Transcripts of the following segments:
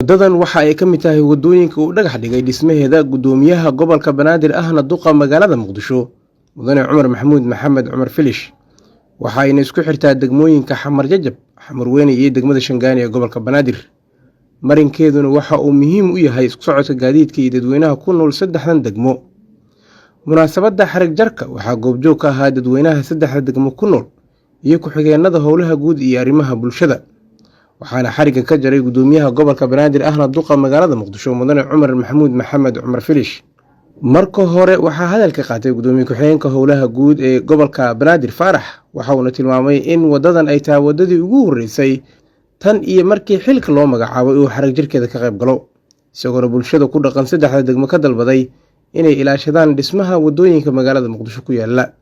Wadadan waxa ay ka mid tahay wadooyinka uu dhagax dhigay dhismaheeda Gudoomiyaha Gobolka Banaadir ahna duqa magaalada Muqdisho, Mudane Cumar Maxamuud Maxamed Cumar Filish. Waxa ayna isku xirtaa degmooyinka Xamar Jajab, Xamar Weyne iyo degmada Shangaani ee gobolka Banaadir. Marinkeeduna waxa uu muhiim u yahay isku socodka gaadiidka iyo dadweynaha ku nool saddexdan degmo. Munaasabadda xarig jarka waxaa goobjoog ka ahaa dadweynaha saddexda degmo ku nool iyo ku-xigeenada howlaha guud iyo arrimaha bulshada. Waxaana xarigga ka jaray Gudoomiyaha Gobolka Banaadir ahna duqa magaalada Muqdisho, Mudane Cumar Maxamuud Maxamed Cumar Filish. Marka hore waxaa hadalka qaatay Gudoomiye ku-xigeenka howlaha guud ee gobolka Banaadir Faarax, waxa uuna tilmaamay in wadadan ay tahay wadadii ugu horreysay tan iyo markii xilka loo magacaabay uu xarig jarkeeda ka qayb galo, isagoona bulshada ku dhaqan saddexda degmo ka dalbaday inay ilaashadaan dhismaha wadooyinka magaalada Muqdisho ku yaala.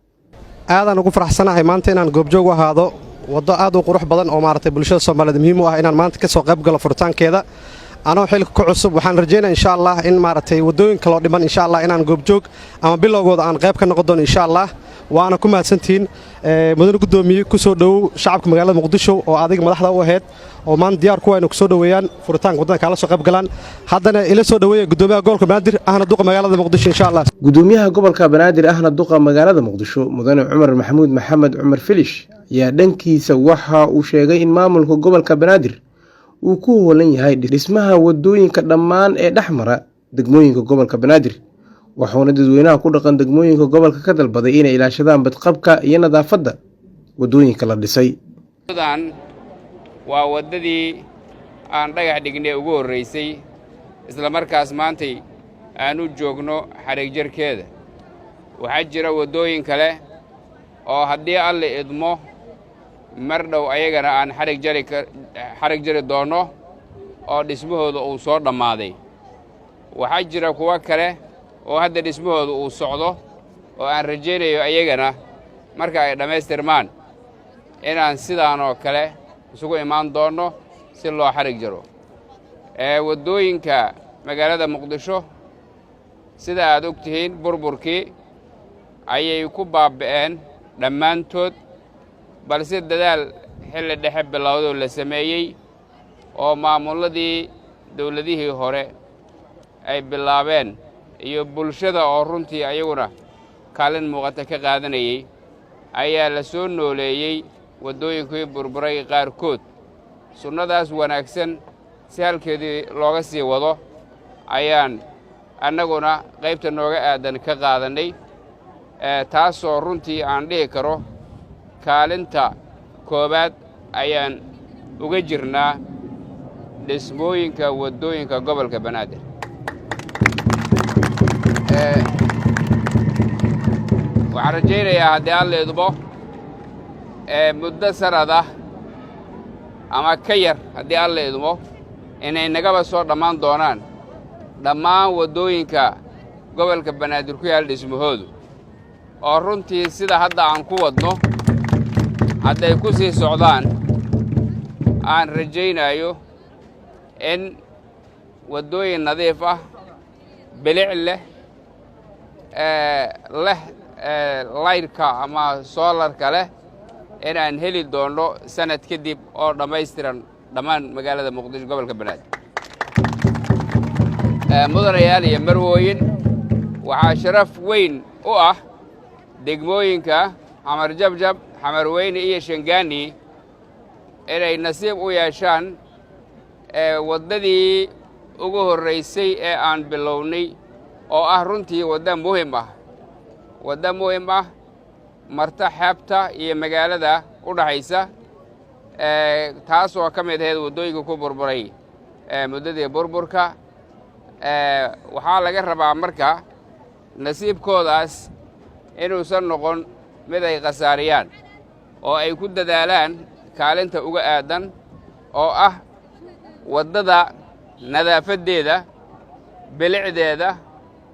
Aadaan ugu faraxsanahay maanta inaan goobjoog u ahaado waddo aad u qurux badan oo maaragtay bulshada Soomaaliyeed muhiim u ah, inaan maanta ka soo qayb galo furitaankeeda anoo xilka ku cusub. Waxaan rajaynaya, insha Allah, in maaragtay waddooyin kaloo dhiman, insha Allah, inaan goobjoog ama bilowgooda aan qayb ka noqon doono, insha Allah. Waana ku mahadsantihiin. Mudane guddoomiye, ku soo dhowow shacabka magaalada Muqdisho oo adiga madaxda u ahayd oo maanta diyaar kuwa inay ku soo dhoweeyaan, furitaanka waddada kaala soo qayb galaan. Haddana ila soo dhoweeya guddoomiyaha gobolka Banaadir ahna duqa magaalada Muqdisho, insha Allah. Gudoomiyaha Gobolka Banaadir ahna duqa magaalada Muqdisho, Mudane Cumar Maxamuud Maxamed Cumar Filish, ayaa dhankiisa waxa uu sheegay in maamulka gobolka Banaadir uu ku howlan yahay dhismaha wadooyinka dhammaan ee dhex mara degmooyinka gobolka Banaadir, wuxuuna dadweynaha ku dhaqan degmooyinka gobolka ka dalbaday inay ilaashadaan badqabka iyo nadaafadda wadooyinka la dhisay. Wadadan waa waddadii aan dhagax dhignay ugu horraysay, isla markaas maantay aan u joogno xadhig jarkeeda. Waxaa jira waddooyin kale oo haddii Alli idmo mar dhow ayagana aan xadhig jari doonno oo dhismahooda uu soo dhammaaday. Waxaa jira kuwo kale oo hadda dhismahooda uu socdo oo aan rajaynayo ayagana marka ay dhammaystirmaan inaan sidaan oo kale isugu imaan doonno si loo xadhig jaro. Waddooyinka magaalada Muqdisho, sida aad og tihiin, burburkii ayay ku baaba'een dhammaantood, balse dadaal xilli dhexe bilowdoo la sameeyey oo maamulladii dawladihii hore ay bilaabeen iyo bulshada oo runtii ayaguna kaalin muuqata ka qaadanayey ayaa la soo nooleeyey waddooyinkii burburay qaarkood. Sunnadaas wanaagsan si halkeedii looga sii wado ayaan annaguna qaybta nooga aadan ka qaadannay, taasoo runtii aan dhihi karo kaalinta koowaad ayaan uga jirnaa dhismooyinka waddooyinka gobolka Banaadir. Waxaan rajaynayaa haddii Alla idmo muddo sanad ah ama ka yar, haddii Alla idmo, inay nagaba soo dhammaan doonaan dhammaan waddooyinka gobolka Banaadir ku yaal dhismahoodu, oo runtii sida hadda aan ku wadno hadday ku sii socdaan aan rajaynayo in waddooyin nadiif ah, bilic leh, leh laydhka ama soolarka leh inaan heli doonno sanad kadib oo dhammaystiran dhammaan magaalada Muqdisho, gobolka Banaadir. Mudanayaal iyo marwooyin, waxaa sharaf weyn u ah degmooyinka Xamar Jabjab, Xamar Weyne iyo Shangaani inay nasiib u yeeshaan waddadii ugu horraysay ee aan bilownay, oo ah runtii wadda muhim ah, wadda muhim ah, marta xeebta iyo magaalada u dhaxaysa, taasoo ka mid ahayd waddooyinka ku burburay muddadii burburka. Waxaa laga rabaa marka nasiibkoodaas inuusan noqon mid ay khasaariyaan oo ay ku dadaalaan kaalinta uga aadan oo ah waddada nadaafaddeeda, bilicdeeda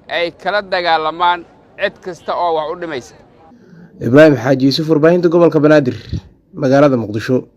ay kala dagaalamaan cid kasta oo wax u dhimaysa. Ibraahim Xaaji Yuusuf, warbaahinta gobolka Banaadir, magaalada Muqdisho.